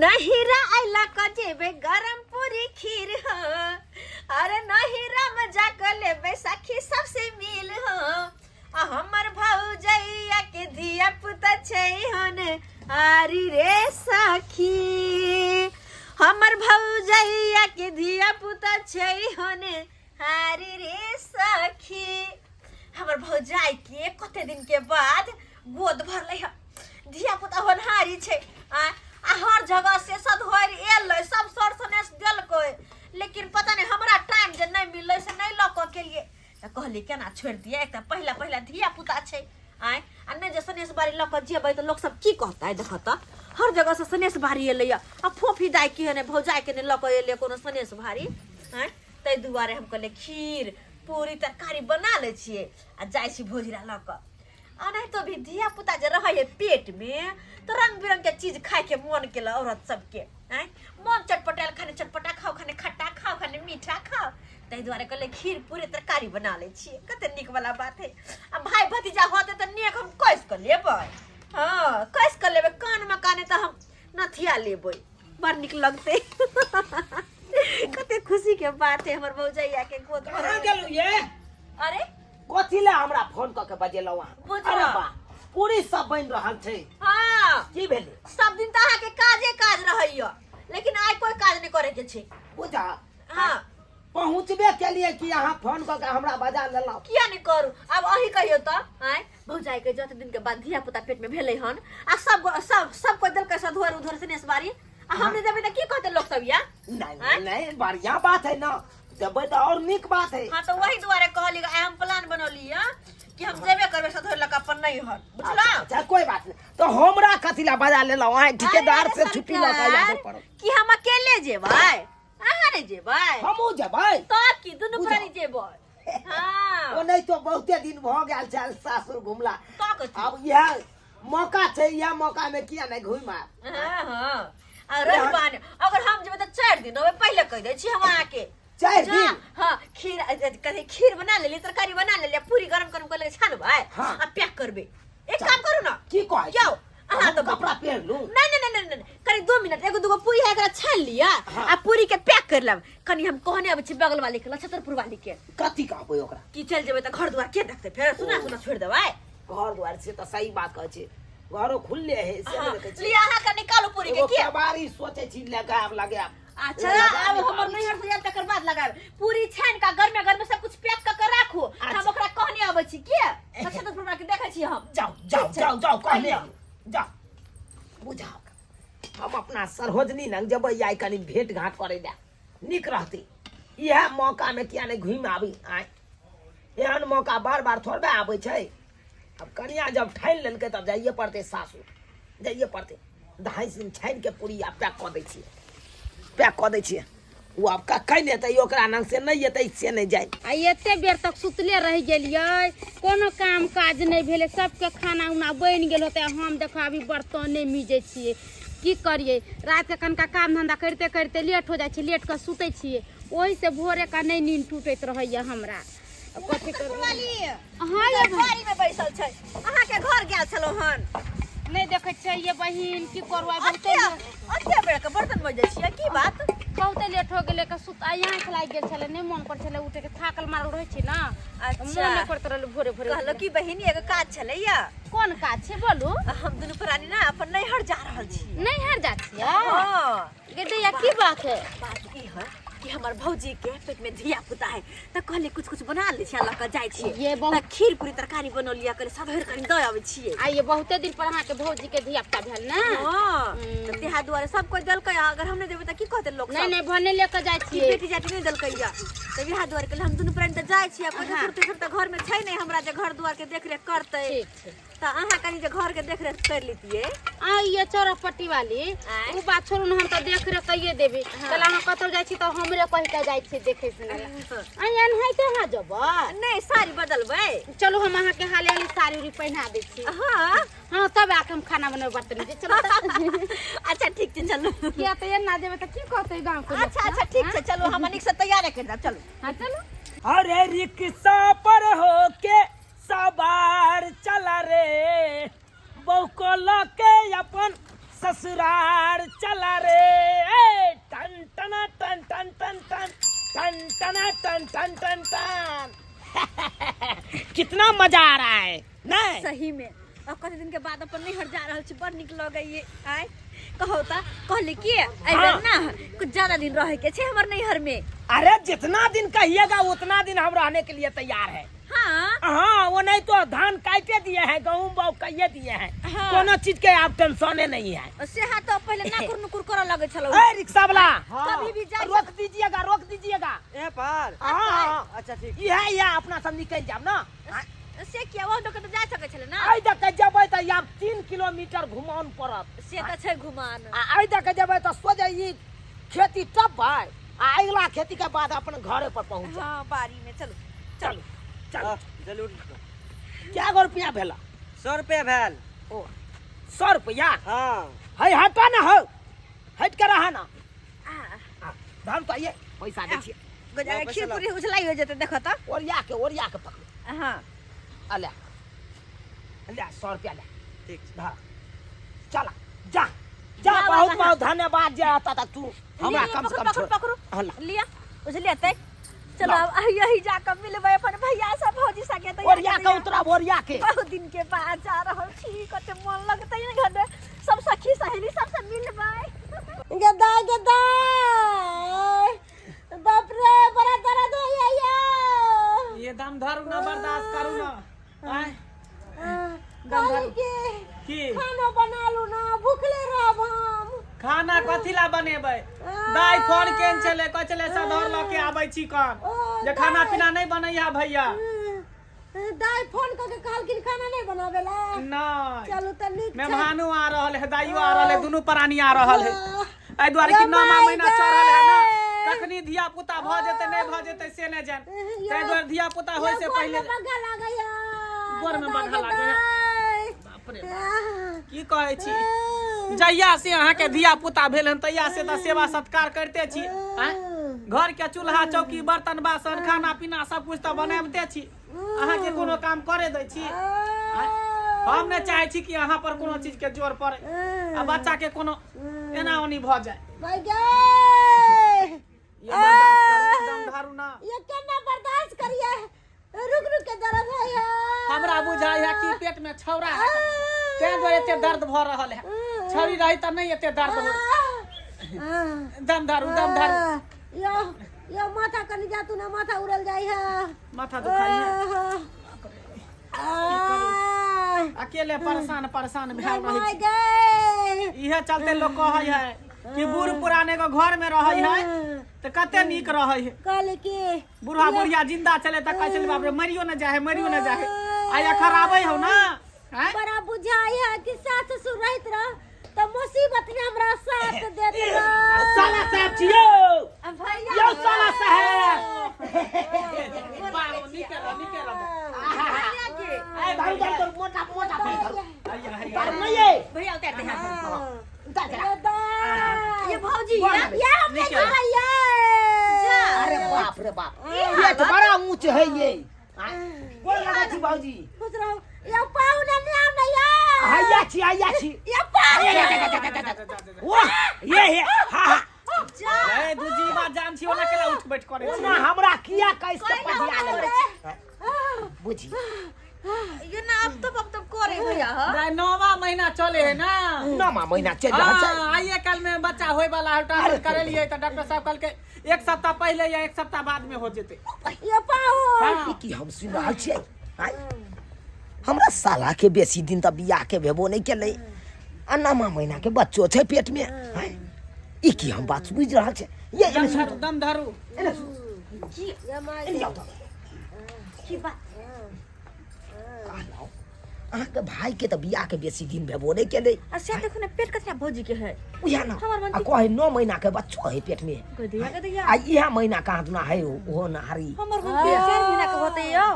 नहिरा अइला क जेबै गरम पूरी खीर हो, अरे नहिरा में जाके लेबै सखी सबसे मिल हो। आ हमर भौजैया के धिया पुता छै हन आरी रे सखी, हमर भौजैया के धिया पुता छै हन हारी रे सखी। हमर भौजाई के कते दिन के बाद गोद भरलै ह, धिया पुता होनहारी छै। आ आ हर जगह से सधोरि एलै, सब सर सनेस देलकै, लेकिन पता नहि हमरा टाइम जे नहि मिललै से नहि लऽ कऽ केलियै। तऽ कहली केना छोड़ि दियै, एक तऽ पहिला पहिला धिया पुता छै। आँय, आ नहि जे सनेस बारी लऽ कऽ जेबै तऽ लोकसब की कहतै? देखऽ तऽ हर जगह से सनेस बारी एलैया, आ फोफी दाइ के नहि, भौजाई के नहि लऽ कऽ एलै कोनो सनेस भारी। आँय, ताहि दुआरे हम कहलियै खीर पूरी तरकारी बना लै छियै आ जाइ छी भोजरा लऽ कऽ। आ नहीं तो भी धिया पुता जे रहै है पेट में तो रंग बिरंग के चीज खाय के मन केला औरत सबके। आँय, मन चटपटायल, खाने चटपटा खाओ, खाने खट्टा खाओ, खाने मीठा खाओ। ताहि दुआरे कहलियै खीर पूरी तरकारी बना लै छियै, कते नीक वाला बात है। आ भाय भतीजा होते तऽ नेक हम कसि कऽ लेबै, हँ कसि कऽ लेबै, कानमे काने तऽ हम नथिया लेबै, बड़ नीक लगतै। कते खुशी के बात है हमर भौजैया के गोद कहाँ भरल। गेलू ये? अरे कथी ले हमरा फोन कऽ के बजेलहुँ अहाँ? बुझल। अरे बा, पूरी सब बनि रहल छै। हाँ। की भेलै? सब दिन तऽ अहाँके काजे काज रहैया, लेकिन आइ कोई काज नहि करे के छै। बुझा। हाँ। पहुँचबे केलिए कि अहाँ फोन कऽ के हमरा बजा लेलहुँ? किया नहि करू, आब अहीं कहियौ तऽ। आँय भौजाई के जते दिन के बाद धिया पुता पेट में भेलै हन, आ सब सब सब कोई देलकै सधोर उधर से नेसबारी, आ हम नहि देबै तऽ की कहतै लोक सब या? नहीं। आँय? नहीं नहीं, बढ़िया बात है ना, देबै तऽ और नीक बात है। हाँ, तो वही दुआरे कहली आइ हम प्लान बनौली है कि हम जेबे करबै सधोर लऽ कऽ अपन नैहर, बुझलहुँ? अच्छा, अच्छा, कोई बात नहीं। तो हमरा कथी ला बजा लेलहुँ? आँय, ठिकेदार अरे से छुट्टी लऽ कऽ आबे सरकार, पड़ल। कि हम अकेले जेबै, अहाँ नहि जेबै? हमहूँ जेबै। तऽ की दुनू बुझा। प्राणी जेबै। हाँ। ओ नहीं तो बहुते दिन भऽ गेल छल सासुर घुमला। तऽ कथी? आब इएह मौका छै, इएह मौका में किया नहीं घुमि आयब? हाँ, हाँ। आ रहिबान अगर हम जेबै तऽ 4 दिन रहबै, पहिले कहि दै छी हम अहाँके। 4 जा, दिन? हाँ, खीर, कथी खीर बना लेली, तरकारी बना लेली, पूरी गरम गरम कर लेली, छानबै। हाँ। आ पैक करबै। एक काम करू ना। की कहै छी? क्यों? अहाँ हम तऽ कपड़ा पहिर लू? नहीं, नहीं, नहीं, नहीं, नहीं, कनी 2 मिनट, एगो दूगो पूरी है, एकरा छान लिया। हाँ। आ पूरी के पैक कर लेब। कनी हम कहने आबै छी बगल वाली के, नक्षत्रपुर वाली के। कथी कहबै ओकरा? की चल जेबै तऽ घर दुआर के देखतै? फेर सुना सुना छोड़ि देबै। घर दुआर से तऽ सही बात कहै छी, घरो खुलले है से हाँ, नहि देखै छी। लिया अहाँ के निकालू पूरी के। एगो के कबाड़ी सोचै छी लगायब लगायब। अच्छा, लगायब, आब हमर निकालै नैहर से जायब तकर बाद लगायब। पूरी छानि कऽ गरमे गरमे सब कुछ पैक कऽ के राखू। अच्छा। हम ओकरा कहने आबै छी के नक्षत्रपुर वाला के देखै छी हम। जाओ जाओ। ठीक छै। जाओ जाओ, कहने कहियौ। आउ, जाओ। बुझाओ, हम अपना सरहोजनी लग जेबै आइ कनि भेंट घाट करै लए, नीक रहतै। इएह मौकामे किया नहि घुमि आबी? आइ एहन मौका बार बार थोड़बे आबै छै। आब कनिया जब ठानि लेलकै तब जाइए पड़तै सासुर, जाइए पड़तै। दहाइ सिन छानि के पूरी आब पैक कऽ दै छियै, पैक कऽ दै छियै। ओ आब कखन एतै ओकरा नंग से नहि एतै से नहि जाय। आ एते बेर तक सुतले रहि गेलियै, कोनो काम काज नहि भेलै, सबके खाना उना बनि गेल होतै, हम देखो अभी बर्तन नहि मीजै छियै। की करियै, रातिके कनिका काम धन्धा करिते करिते लेट हो जाइ छै, लेट कऽ सुतै छियै, ओहिसँ भोरे का नहि नींद टूटैत रहैया हमरा। कथी करबै? हाँ, ये बाड़ी में बैसल छै, अहाँ के घर गेल छलहुँ हन। नहि देखै छियै ये बहिन, की करू आइ बहुते ओते बेर के बर्तन मजै छियै, की बात? बहुते लेट हो गेलै के सुत, आइ आँखि लागि गेल छलै, नहि मन पर छलै उठे के, थाकल मारल रहै छी ना। अच्छा। मन नहि करैत रहलै भोरे भोरे। कहलहुँ कि बहिन, एगो काज छलैया। कोन काज छै बोलू? हम दुनू प्राणी ना अपन नैहर जा रहल छी। नैहर जा छियै? हाँ। गे दैया, की बात है? बात ई है कि हमर भौजी के पेट में धिया पुता है, तऽ कहली कुछ कुछ बना लै छियै, लऽ कऽ जाइ छियै। ये बहुत तऽ खीर पूरी तरकारी बनौलियै, कहली सधरि कनि दऽ अबै छियै। आ ये बहुते दिन पर अहाँके भौजी के धिया पुता भेल ना? हाँ, तऽ तेहा दुआरे सब कोई देलकै, अगर हम नहि देबै तऽ की कहतै लोक नहीं सब? नहीं, भने ले के जाइ कि छियै। बेटी जाति नहि देलकै या। तऽ इएह दुआरे कहली हम दुनू प्राणी तऽ जाइ छियै, कोई ससुर तेसुर तऽ घर में छै नहि हमरा जे घर दुआर के देखरेख करतै। ठीक छै। तऽ अहाँ कनि जे घर के देखरेख कर लेतियै। आ ये चौरापट्टी वाली। आँय? उ बात छोड़ू ने, हम तऽ देख रेख कइए देबै। कल अहाँ कतौ जाइ छी तऽ हमरे कहि के जाइ छी देखे सुने ला। आ एनाहिते अहाँ जेबै? नहि, साड़ी बदलबै। चलू, हम अहाँके हाले हाले साड़ी उड़ी पहिना दै छी। हाँ। हाँ, तब आके हम खाना बनेबै बर्तन जे। चलू तऽ। अच्छा ठीक छै, चलू। किया तऽ एना जेबै तऽ की कहतै गाँव के लोक? अच्छा अच्छा, ठीक छै, चलू, हम नीक से तैयार कर देब, चलू। हाँ, चलू। अरे रिक्शा पर होके सवार चला रे, बहू को लके अपन ससुराल चला रे। ए, टन टना टन टन टन टन टन टना टन टन टन टन। कितना मजा आ रहा है नहीं? सही में अब कते दिन के बाद अपन नैहर जा रहल छी, बड़ नीक लगैये। आय कहौ त कहली कि एहि बेर ना कुछ ज्यादा दिन रहे के छै हमर नैहर में। अरे जितना दिन कहिएगा उतना दिन हम रहने के लिए तैयार है। हाँ हाँ, वो नहीं तो धान काटे दिए हैं, गहूम बाग कहिए दिए हैं। हाँ। कोनो चीज के आप टेंशने नहीं है। से हाँ तो पहले नाकुर नुकुर करऽ लगै छलौ। ए रिक्शा वाला, कभी भी जा रोक दीजिएगा, रोक दीजिएगा। ए पर हाँ हाँ। अच्छा ठीक। यह यह अपना सब निकल जाब ना। से किया वो तो जा सकै छलै ना। आइ दऽ के जेबै तऽ आब 3 किलोमीटर घुमाउन पड़त। से तऽ छै घुमान। आ आइ दऽ के जेबै तऽ सोझे ई खेती टपबै आ अगिला खेती के बाद अपन घरे पर पहुँच जायब। हाँ बाड़ी में चलू। चलू चलू। हाँ, जल्दी उठ। क्या गो रुपया भेला? 100 रुपया भेल। ओ 100 रुपया? हाँ। है हटा ना, हो हट के रहा ना। आ, धन तो ये पैसा दै छियै। गोजा हाँ, पैसा खीर लाओ। पूरी उजलाई हो जेतै देखो तऽ। ओरिया के, ओरिया के पकड़ू। हाँ। आ ले ले 100 रुपया ले। ठीक छै। हाँ चला जा जा। जा बहुत बाबा, बहुत धन्यवाद जे आता तक तू हमरा लिअ, कम से पकड़ू, कम छोड़। पकड़ू, पकड़ू। हाँ, ला। लिअ बुझलियै तै। चलो लाओ। अब यही जाकऽ मिलबै अपन भैया सब भौजी संगे। तऽ ओरिया के उतरब, ओरिया के। बहुत दिन के बाद जा रहल छी, कते मन लगतै ने घर में, सब सखी सहेली सबसे मिलबै। गदाय गदाय, बाप रे बड़ा दर्द होइया यो। ये दम धरू ना, बर्दाश्त करू ना। आय कहली कि की खाना बना लू ना, भूखले रहब हम। खाना कथी ला बनेबै? दाइ फोन केन छलै, कहै छलै सधौर लऽ के आबै छी कन, जे खाना पीना नहि बनैया भैया। दाइ फोन कऽ के कहलखिन खाना नहि बनाबे ला? नहि। चलू तऽ नीक छै। मेहमानो आ रहल है, दाइयो आ रहल है, दुनू प्राणी आ रहल है। एहि दुआरे कि ये 9 माय महीना चढ़ल है ना, गे। कखनी धिया पुता भऽ जेतै नहि भऽ जेतै से नहि जान। ताहि दुआरे धिया पुता होय से पहिले। बग्घा लागैया। गोर में बग्घा गदाय, लागैया। गदाय। बाप रे बाप, की कहै छी, जहिया से अहाँके धिया पुता भेल हन तहिया से तऽ सेवा सत्कार करिते छी। आँय? घर के चूल्हा चौकी बर्तन बासन खाना पीना सब कुछ तऽ बनाबिते छी। अहाँके कोनो काम करे दै छी? आँय? हम नहि चाहै छी कि अहाँ पर कोनो चीज के जोर पड़े आ बच्चा के कोनो एना ओनी भऽ जाय। भाई गे। ये बर्दाश्त करू, दम धरू ना। ये केना बर्दाश्त करिए, रुक रुक के दर्द होइया। हमरा बुझाइ है कि पेट में छौरा है तें दुआरे एते दर्द भऽ रहल है। छौरी रही तऽ नहि एते दर्द हो। दम धरू, दम धरू। यो यो माथा कनि जातू ना, माथा उड़ल जाइ है। माथा दुखाइ है। अकेले परेशान परेशान भेल रहै छी। गे। इहे चलते लोग कहै है कि बूढ़ पुरान एगो घर में रहै है तऽ कते नीक रहै है। कहली कि बूढ़ा बुढ़िया जिंदा चले तऽ कहै छलै बाप रे मरियो न जाए है, मरियो न जाए है। आ एखन आबै हौ ना। आँय? बड़ा बुझाइ है कि सास ससुर रहैत रह तऽ मुसीबत में हमरा साथ देत रह। साला साहब छियौ। आ भैया यौ साला साहब। बाबू, नीके रह, नीके रह। भैया के ए धरू धरू धरू, मोटा मोटा धरू। हैया, हैया। धरू नहीं है। भैया उतार दे हाथ। उतार जरा। ये भौजी गोर है। लगै। ये हम नहीं नीके रह। भैया। जा। अरे बाप रे बाप, पेट बड़ा ऊंच है ये। गोर लगै छी बाबूजी। खुश रहो। यो पाहुना ने आउ ना यो। हैया छी, हैया छी। यो पाहुना। वाह, ये हे, हाँ हाँ। जा। ए, दू जीवा जान छी, ओना केला उठ बैठ करै छी। ओना हमरा किया कैस के कोई ना पटिया होना लेबै बुझी। ये ना अब तो अब तो करे भैया ह। दाइ, 9वां महीना चले है ना। 9वां महीना चलि रहल छै। हाँ, आइए कल में बच्चा होय वाला है, अल्ट्रासाउंड करेलिए तऽ डॉक्टर साहब कहलकै 1 सप्ताह पहिले या 1 सप्ताह बाद में हो जेतै। यो पाहुन। हाँ। ई की हम सुनि रहल छियै? आँय? हमरा साला के बेसी दिन तऽ बियाह के भेबो नहि केलै आ 9वां महीना के बच्चो छै पेट में। आँय? ई की हम बात बुझि रहल छियै? ये दम एने सुन, धरू, दम धरू। एने सुन, की ये माय एने जाउ तऽ। की बात? कहलहुँ अहाँके भाई के तऽ बियाह के बेसी दिन भेबो नहि केलै। आ से देखो ने पेट कतना भौजी के है। उएह ना। हमर मन आ कहै 9 महीना के बच्चो है पेट में। गदिया गदिया। आ इएह महीना कहाँ दुना है ओहो नहारी। हमर मन पेट 4 महीना के होतै यौ।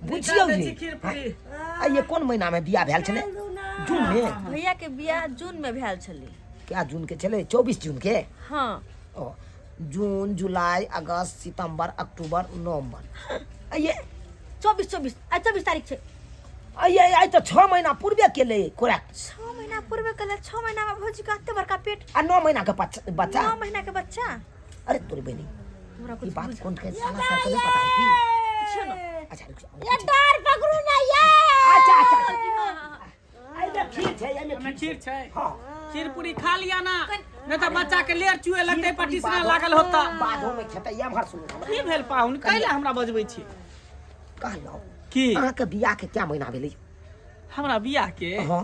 बुझियौ निकाल दै जे छी खीर पूरी। आ ये कोन महीना में बियाह भेल छलै? जून में। भैया के बियाह जून में भेल छलै। क्या जून के छलै? 24 जून के। हाँ। ओ जून जुलाई अगस्त सितंबर अक्टूबर नवंबर आ ये 24 24 आ 24 तारीख छै। आइ आइ तऽ 6 महीना पूर्वे केलै कोराक। 6 महीना पूर्वे केलै, 6 महीना में भौजी के एते बड़का पेट आ 9 महीना के बच्चा। 9 महीना के बच्चा। अरे तोरी बहिनी, हमरा ई कुछ बात कोन के साला सर के नहीं पता है की? पूछो ना। अच्छा रुक जाओ। ये डार पकड़ू ना ये। अच्छा अच्छा अच्छा। एहिमे खीर छै, एहिमे एहिमे खीर छै। हाँ। खीर पूरी खा लिया ना, नहीं तो बच्चा के लेर चुए लगतै, पटिसना लागल होता। बाधो में खेतै। एम्हर सुनू हमरा। की भेल पाहुन, कैला हमरा बजबै छी? कहलहुँ की? अहाँके बियाह के क्या महीना भेलै? हमरा बियाह के? हाँ।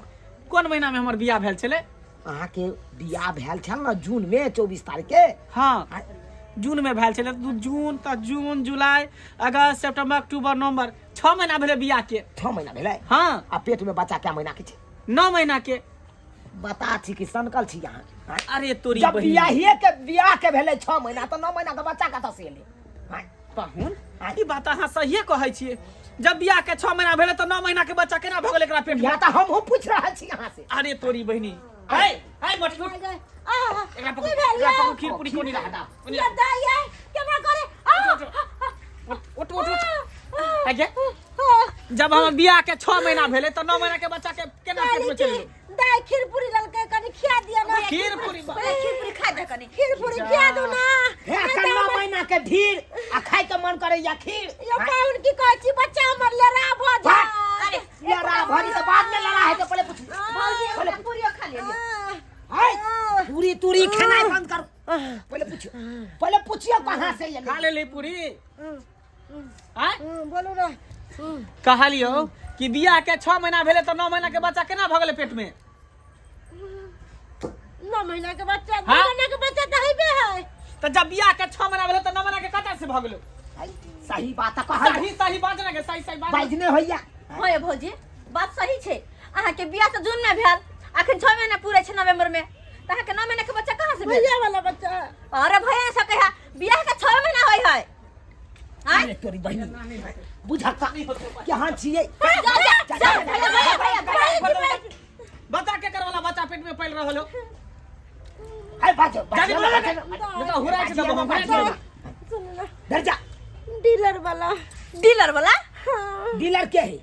कोन महीना में हमर बियाह भेल छलै? अहाँके बियाह भेल छल ने जून में 24 तारीख के। हाँ, जून में भेल छलै। दू जून तऽ जून, जुलाई, अगस्त, सितंबर, अक्टूबर, नवंबर, 6 महीना भेलै बियाह के। 6 महीना भेलै? हाँ। आ पेट में बच्चा क्या महीना के छै? 9 महीना के। बता छी कि सनकल छी अहाँ? आँय? अरे तोरी जब बहिन। बियाहिए के बियाह के भेलै 6 महीना तऽ 9 महीना के बच्चा कतऽ से एलै? आँय? पाहुन, ई बात अहाँ सहिए कहै छियै। जब बियाह के 6 महीना भेलै तऽ 9 महीना के बच्चा केना भऽ गेलै एकरा पेट में? या तऽ हमहूँ पूछि रहल छी अहाँ से। अरे तोरी बहिनी, है है मटकी उठ। एकरा पकड़ू, एकरा पकड़ू, खीर पूरी कोनी रहा। ये दाई ये केना करे? उठ उठ उठ उठ। आगे जब हमर बियाह के 6 महीना भेलै तऽ 9 महीना के बच्चा के केना पेट में चलि गेलै? दाई खीर पूरी ललकै, कनि खिया दिया ना। खीर पूरी पहिले खीर पूरी खा दे कनि। खीर पूरी खिया दू ना। हे एखन 9 महीना के ढीर आ खाय के मन करैया खीर। यो पाहुन की कहै छी, बच्चा हमर लड़ा भऽ जाय। अरे लड़ा भरी तऽ बाद में लड़ा हेतै, पहिले पूछ। भौजी एकटा पूरियो खा लिअ। हाय पूरी तूरी खेनाइ बंद कर। पहिले पूछियो, पहिले पूछियो कहाँ से एलै। खा लेली पूरी? आँय? बोलू ना। कहलियौ कि बियाह के 6 महीना भेलै तऽ 9 महीना के बच्चा केना भऽ गेलै पेट में? 9 महीना के बच्चा? हाँ? 9 महीना के बच्चा तऽ हेबे है। तऽ जब बियाह के 6 महीना भेलै तऽ 9 महीना के कतऽ से भऽ गेलै? हाय, सही बात कहल। सही सही बाज ना के, सही सही बाज। बाजने होइया। हाँ ये भौजी, बात सही छै। अहाँके बियाह तऽ जून में भेल, अखन 6 महीना पूरे छै नवंबर में, तऽ अहाँके 9 महीना के बच्चा कहाँ से भेल? भैया वाला बच्चा। अरे भैया सके है, बियाह के 6 महीना होय है। आँय? अरे तोरी बहिनी, बुझक केहन छियै। जा, जा, जा, भैया, भैया, भैया, भैया। बच्चा के वाला बच्चा पेट में पल रहल हो। हाय बाजो, जानी बाजो, बोला बाजो, ना, तो हुराइ छै तऽ हम हुराइ छै। सुन ना। डर जा। डीलर वाला। डीलर वाला? हाँ। डीलर के है?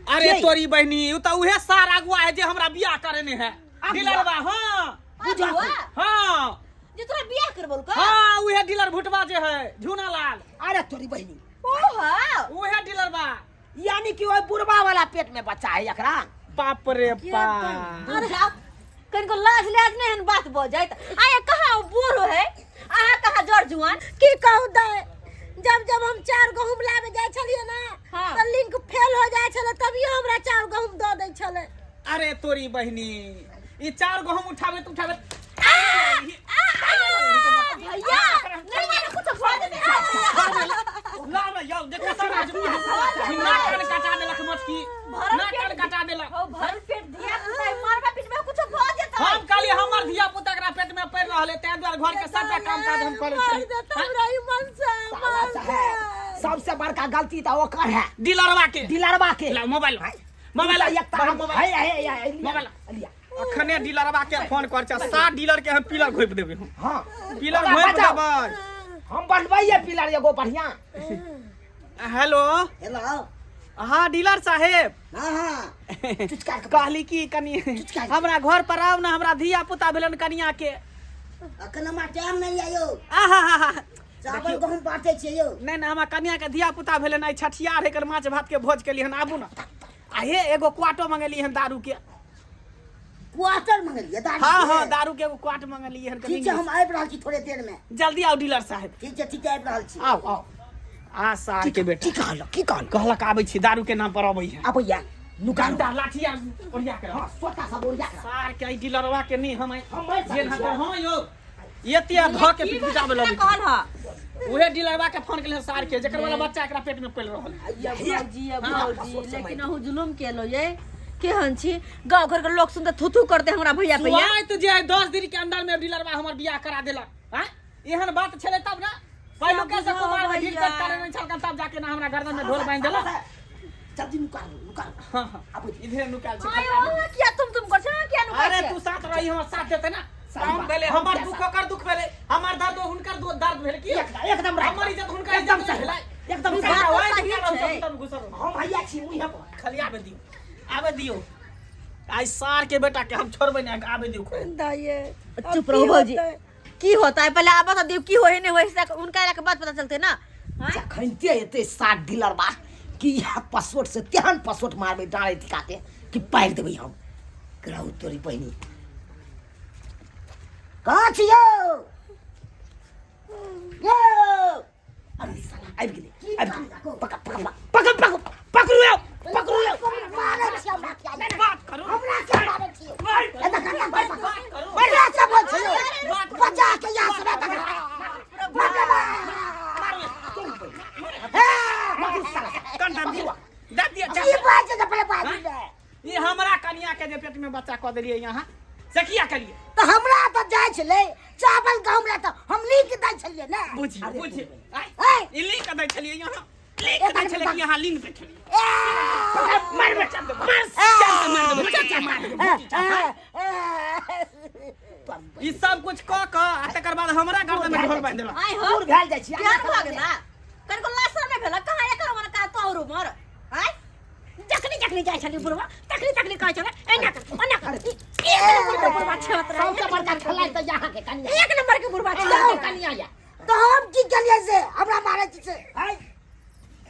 अरे के? तोरी बहिनी, उ तऽ उहे सार अगुआ है जे हमरा बियाह करेने है। अगुआ? डीलरवा। हाँ। बुझक। अगुआ? हाँ। जे तोरा बियाह करबल का? हाँ, उहे डीलर भुटवा जे है, झूना लाल। अरे तोरी बहिनी। ओ हाँ। उहे डीलर बा। यानी कि ओहि बुढ़वा वाला पेट में बच्चा है एकरा। बाप रे बाप। अरे कनिको लाज लाज नहीं हन बात बजैत। आया कहाँ ओ बूढ़ है, अहाँ कहाँ जर जुआन। की कहू दाई, जब जब हम 4 गहूम लाबे जाइ छलियै ना, हाँ। तऽ लिंक फेल हो जाइ छलै, तभियो हमरा 4 गहूम दऽ दै छलै। अरे तोरी बहिनी, ई 4 गहूम उठाबे उठाबे। भैया नहीं मानो कुछ भऽ जेतै। ला ना यौ, देखो सब आदमी है। ई नाक कान कटा देलक मटकी, नाक कान कटा देलक। हो भरल पेट धिया पुता मारबा पीटबा कुछ भऽ जेतै। हम कहली हमर धिया पुता एकरा पेट में पड़ि रहल है, ताहि दुआरे घर के सबटा काम काज हम करै मार छी। देता हमरा ई मन से, साला मार साहेब, सबसे बड़का गलती तऽ ओकर है, डीलरवा के। डीलरवा के। ला मोबाइल, मोबाइल, एक मोबाइल, मोबाइल। है है है मोबाइल। लिया। अखने डीलरवा के फोन कर छ, 7 डीलर के हम पिलर घोपि देबै हम। हाँ। पिलर ओकरा घोपि बचाओ। देबै। हम बनबैये पिलर एगो बढ़िया। हेलो। हेलो। हाँ डीलर साहेब। हाँ हाँ। चुचका के कहली कि कनी चुचका के। हमरा घर पर आउ ना, हमरा धिया पुता भेलन कनिया के। अखन हमरा टाइम नहीं आयो। आहा हा हा। चावल गहूम बांटे छियै यौ। नहीं नहीं, हमरा कनिया के धिया पुता भेलन, आइ छठियार है, एकर माछ भात के भोज केली हन, आबू ना। आ हे एगो क्वार्टो मंगेली हन दारू के। क्वार्टर मंगेलियै दारू हाँ के? हाँ, दारू के एगो क्वार्ट मंगेलियै हन। ठीक छै, हम आबि रहल छी थोड़े देर में। जल्दी आउ डीलर साहेब। ठीक छै, ठीक छै, आबि रहल छी। आउ आउ। आ सार के बेटा की कहलक, की कहलक? कहलक आबै छी, दारू के नाम पर अबै है। आबैया नुका डंडा लाठी आर ओरिया के। हाँ, सोता सब ओरिया के। सार के ई डीलरवा के नहीं हम हम मारि जे सकै ना छियै। हाँ यौ, एते धऽ के पिटाबे लगै। कहल हा उहे डीलरवा के फोन केले सार के, जेकर वाला बच्चा एकरा पेट में पलि रहल है। ये भौजी, ये भौजी, लेकिन अहूँ जुलुम केलो ये केहन छी, गांव घर के लोग सुनते थू थू करते हमरा भैया पे। सुआइत जे आइ 10 दिन के अंदर में डीलरवा हमर बियाह करा देलक। हैं, एहन बात छलै तब ना पहिलुका से बुझाओ कुमार में ढील भैया। कट करे नहीं छलका, तब जाके ना हमरा गर्दन में ढोल बांधि देलक। जल्दी नुका लो, नुका लो। हाँ, हाँ। आबै। इधरे नुकायल छै। आयो, अहाँ किया तुम तुम कर छो, किया नुकायल अरे छै? तू साथ रही, हमर साथ देते ना। सही काम बात। भेलै, हम हमर किया दुख साथ? ओकर दुख भेलै, हमर दर्द हुनकर दर्द भेलै। की एकदम, एकदम राइट। हमर इज्जत हुनकर एकदम इज्जत सही। भेलै। एकदम ई सही। बात ओहि सही दुकान छै। हम घुसल। हम भैया छी मुँहे पर। खलिया आबे दियौ, आबे दियौ। आइ सार के बेटा के हम छोड़बै नहि, आबे दियौ खूब। दाइये अब चुप की रहो भौजी। होतै? की होता है पहले आप बता दियो, की होए नहीं होए से उनका के बाद पता चलते ना। हाँ? जखनते एते सात डीलर बा कि इएह पसोट से तेहन पसोट मारबै डाँड़े टिकाके कि पारि देबै हम। रहू तोरी बहिनी, कहाँ छी यौ? यौ अरे साला आबि गेलै, आबि गेलै। पकड़ पकड़ पकड़ पकड़, पकड़ू यौ, पकड़ू यौ। मारै छी हमरा किया? बात करू, हमरा किया मारै छी? एतऽ कनिया बात करू। बढ़िया सब होइ छै यौ। बचा के यहाँ सब एतऽ कंठा दियौ, दे दियौ। की बात छै जे पहिले बाजू ने? ई हमरा कनिया के जे पेट में बच्चा कऽ देलियै यहाँ से किया केलियै? तऽ हमरा तऽ जाइ छलै चावल गहूम लए तऽ हम लिंक दै छलियै ने। बुझियौ बुझियौ, आँय, ऐ! ई लिंक दै छलियै यहाँ, लिंक दै छलियै कि यहाँ लिंक दै छलियै? मार मार मार, चल मार देबै, चल मार देबै। ई सब कुछ कऽ कऽ आ तकर बाद हमरा गर्दन में ढोल बांधि देलक। आइ हो दूर भेल जाइ छी। केहन भऽ गेला? कनिको लाशर नहि भेल कहाँ एकर उमर, कहाँ तोहर उमर? आँय, जखनी जखनी जाइ छली बुढ़वा तखनी तखनी कहै छलै एना कर ओना कर। एक नंबर के बुढ़वा छत रहे। सबसे बड़का खेलाइ तऽ यहाँ के कनिया, एक नंबर के बुढ़वा छत। यहाँ के कनिया या तऽ हम की केलियै से हमरा मारै छी से? है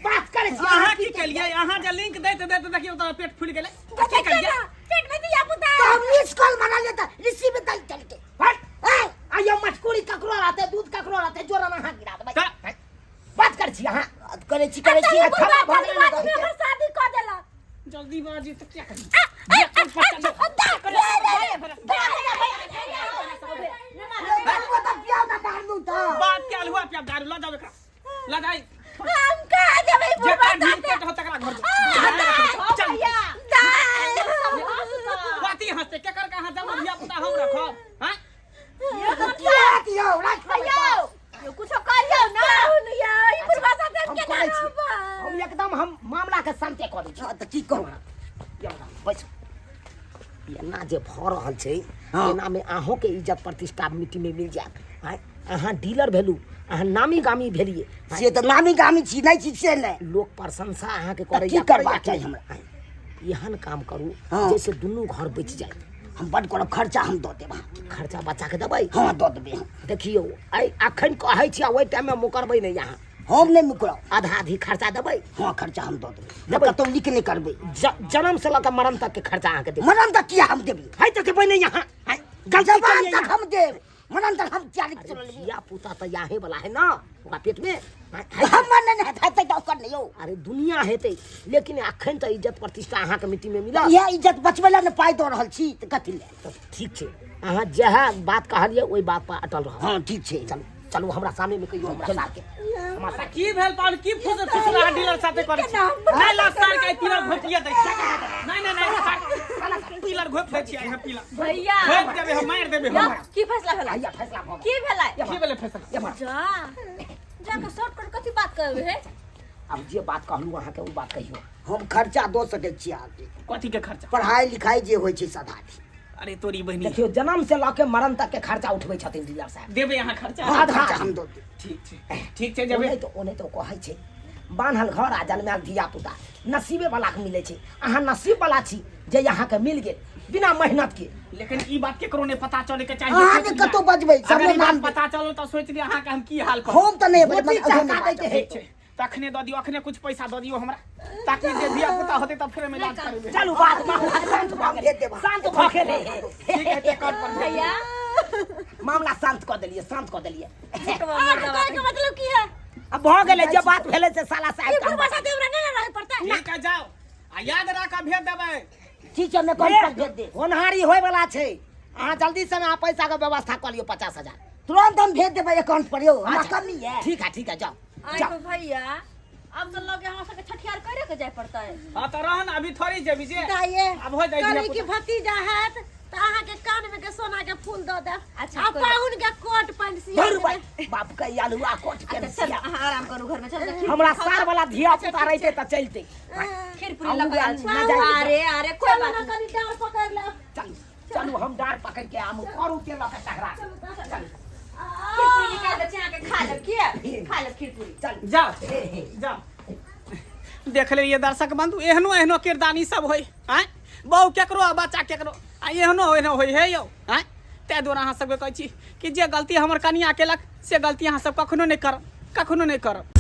बात करै छी। अहाँ की केलियै? अहाँ जे लिंक दैत दैत देखियौ तऽ पेट फूलि गेलै। की केलियै? पेट में दिया पुता। तऽ हम मिस कॉल मारलियै तऽ रिसीव दै चलके। हट। ऐ आइयो मटकुरी ककरो रहतै, दूध ककरो रहतै, जोरन अहाँ गिरा देबै। तऽ बात करै छी अहाँ। करै छी, करै छी। अच्छा, खबर भऽ गेलै बुढ़वा ने। हमर शादी कऽ देलक। जल्दी बाजी तऽ किया करी? बाबू तऽ पियाउ ने मारलू तऽ। बात के अलुआ पिया दारू लऽ जाओ, एकरा लऽ जाई। हम कहाँ जेबै बुढ़वा? जेकरा ढील पेट हो तकरा घर जाओ। चल कथी हंसते? केकर कहाँ जमा धिया पुता हम रखब? हैं? की हेत यौ? राखि लेबै तऽ। यौ, कुछो करियौ ना यौ, ई बुढ़वा साथे हम हम केना करै छी। रहबै? हम एकदम हम मामला के शांते कऽ दै छी। हँ, तऽ की कहू? बैसू। एना जे भऽ रहल छै, हँ। एना में अहूँ के इज्जत प्रतिष्ठा मिट्टी में मिल जायत। आँय, अहाँ डीलर भेलू, अहाँ नामी गामी भेलियै। आँय, से तऽ नामी गामी छी, नहि छी से नहि। लोक प्रशंसा अहाँके तऽ करैया। की करबाक करैया चाही कि हमरा? आँय, एहन काम करू हँ। जैसे दुनू घर बचि जाय। हम बड करब, खर्चा हम दऽ देब अहाँके। खर्चा बच्चा के देबै? हँ, दऽ देबै हम। देखियौ, आइ अखन कहै छी आ ओहि टाइममे मुकरबै नहि अहाँ। हम नहि मुकरब। आधा आधी खर्चा देबै? हँ, खर्चा हम दऽ देबै। देबै? कतौ लीक नहि करबै। जन्म से लऽ कऽ मरण तक के खर्चा अहाँके देबै। मरण तक किया हम देबै? है तऽ देबै नहि अहाँ? आँय, गलती जवान केलियै तक अहाँ। हम देब, मरण तक हम किया नहि चललियै? धिया पुता तऽ याहे वाला है ना ओकरा पेट में। आँय, हमर नहि हेतै तऽ ओकर नहि यौ। अरे दुनिया हेतै, लेकिन अखन तऽ इज्जत प्रतिष्ठा अहाँके मिट्टी में मिलत। इएह इज्जत बचबै लए ने पाइ दऽ रहल छी, तऽ कथी लए? तऽ ठीक छै, अहाँ जएह बात कहलियै ओहि बात पर अटल रहब। हँ, ठीक छै। चलू चलू, हमरा सामने में कहियौ हमरा सार के, हमरा सार की भेल पाहुन? की फुस फुसला डीलर साथे करै छी? नहि ला सार के पिलर घोपिए दै छी। नहीं नहीं नहीं, सार पिलर घोप दै छी। यहाँ पिलर भैया घोप देबै हम, मारि देबै हम। की फैसला भेलै? भैया फैसला भऽ गेल। की भेलै? की भेलै फैसला? जा जाके शॉर्टकट कथी बात करबै हे? आब जे बात कहलहुँ अहाँके ओ बात कहियौ। हम खर्चा दऽ सकै छी अहाँके। कथी के खर्चा? पढ़ाई लिखाई जे होइ छै सदा। अरे तोरी बहिनी, देखियौ, जन्म से लऽ के मरण तक के खर्चा उठबै छथिन डीलर साहब। देबै अहाँ खर्चा? आधा। खर्चा हम दऽ देब। ठीक छै, ठीक छै, जेबै। ओने तऽ ओने तऽ कहै छै बान्हल घर आ जनमायल धिया पुता नसीबे वाला के मिलै छै। अहाँ नसीब वाला छी जे अहाँके मिल गेल बिना मेहनत के। लेकिन ई बात केकरो नहि पता चले के चाही। अहाँ के कतौ बजबै अगर सबमे ई बात नाम पता चलल तऽ सोचि लिअ अहाँके हम की हाल करब। हम तऽ नहि बजबै, रोटी मगर अहुँ नहि चहका दैके बाजब। है। ठीक छै, तखने दऽ दियौ, अखने कुछ पैसा दऽ दियौ हमरा, ताकि जे धिया पुता होतै तऽ फेर एहिमे इलाज करेबै। चलू, बात मामला शांत भऽ गेलै, भेज देब। शांत भऽ गेलै। ठीक है, अकाउंट पर भेज भैया मामला शांत कऽ देलियै, शांत कऽ देलियै। अहाँके कहैके मतलब की है? अब भऽ गेलै जे बात भेलै से साला साहेब ई बुढ़वा साथे हमरा नहि ने रहै पड़तै। ठीक है, जाओ आ याद राख, भेज देबै। ठीक छै, हम अकाउंट पर भेज देब। होनहारी होय वाला छै, अहाँ जल्दी से अहाँ पैसा के व्यवस्था कऽ लियौ, 50,000 तुरंत हम भेज देबै अकाउंट पर यौ, हमरा अच्छा। कमी है। ठीक है, ठीक है, जाओ आइ जाओ। को भैया, अब तो लगे हमरा सबके छठियार करे के जाय पड़तै। हाँ तऽ रहन, अभी थोड़ी जेबी जे दाइये अब हो जाइ कहली कि धिया-पुता। भतीजा हैत तऽ अहाँके कान में के सोना के फूल दऽ देब अच्छा, आ कोइ पाहुन के कोट पैंट सिया धुर देबै। भाई, बाप के आलुआ कोट के अच्छा चल, अहाँ आराम करू घर में, चल खीर हमरा सार वाला धिया पुता रहिते तऽ चलते। खीर पूरी आ लऽ कऽ आयल छी। ना जाय। अरे अरे, कोई चलू बात ने नहीं। कनी डाँर पकड़ि लेब। चलू चलू, हम डाँर पकड़ के आम करू के लऽ के टकरा। चलू। खीर पूरी निकाल दै छी अहाँके, खा लेब, किया खा लेब खीर पूरी। चलू। जाओ जाओ। देख लेलियै दर्शक बंधु, एहनो एहनो किरदानी सब होय। आँय, बहु केकरो आ बच्चा केकरो, आ एहनो एहनो होय हे यौ। आँय, ताहि दुआरे अहाँ सबके कहै छी कि जे गलती हमर कनिया केलक से गलती अहाँ सब कखनो नहि करब, कखनो नहि करब।